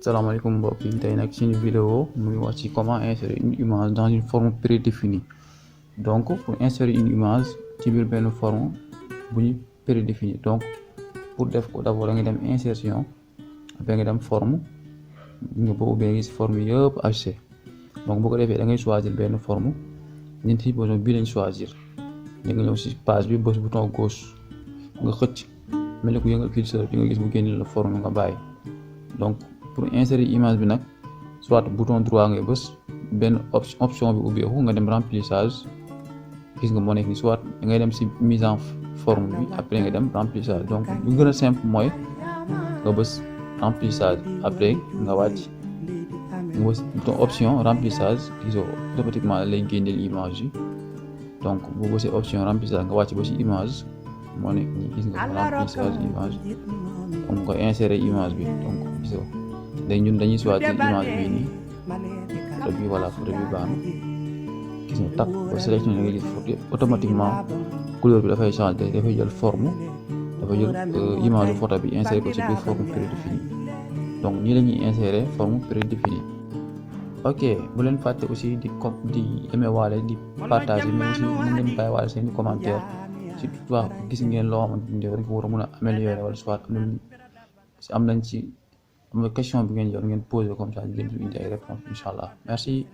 salaamaaleykum mbokk yi tey nag suñu vidéo mu ngi wax ci comment insérer une image dans une forme prédéfinie. Donc pour insérer une image ci biir benn forme bu ñu prédéfinie, donc pour def ko d'abord da nga dem insertion ba nga dem forme nga boo ubbee gis forme yëpp affiché. Donc bu ko defee da ngay choisir benn forme ñeenti bouton bii lañ choisir. da nga ñëw ci page bi bës bouton gauche nga xëcc mel ni ku yëngal curseur bi nga gis mu génne la forme nga bàyyi. Donc pour insérer image bi nag soit bouton droit ngay bës benn option bi ubbeeku nga dem remplissage, gis nga moo nekk ni soit ngay dem ci mise en forme bi après nga dem remplissage. Donc lu gën a simple mooy nga bës remplissage après nga wàcc nga bës bouton option remplissage, gisoo automatiquement lay génneel image yi. Donc boo bësee option remplissage nga wàcc ba ci image moo nekk nii, gis nga remplissage image comme nga insérer image bi. Donc gisoo ñun dañuy choisir image bii nii, photo bi voilà, photo bi baax na, gis nga tap ba sélection nga gis photo automatiquement couleur bi dafay changer, dafay jël forme, dafay jël image photo bi insérer ko ci biir forme prédéfinie. Donc nii la ñuy insérer forme prédéfinie. Ok, bu leen fàtte aussi di aimer waale di partager, mais aussi mën ngeen bàyyi waale seen commentaire si toutefois gis ngeen loo xamante ni rek war a mën a améliorer wala soit am nañ ci question bi ngeen yor ngeen poser comme ça ñu leen di indi ay réponses incha allah. Merci.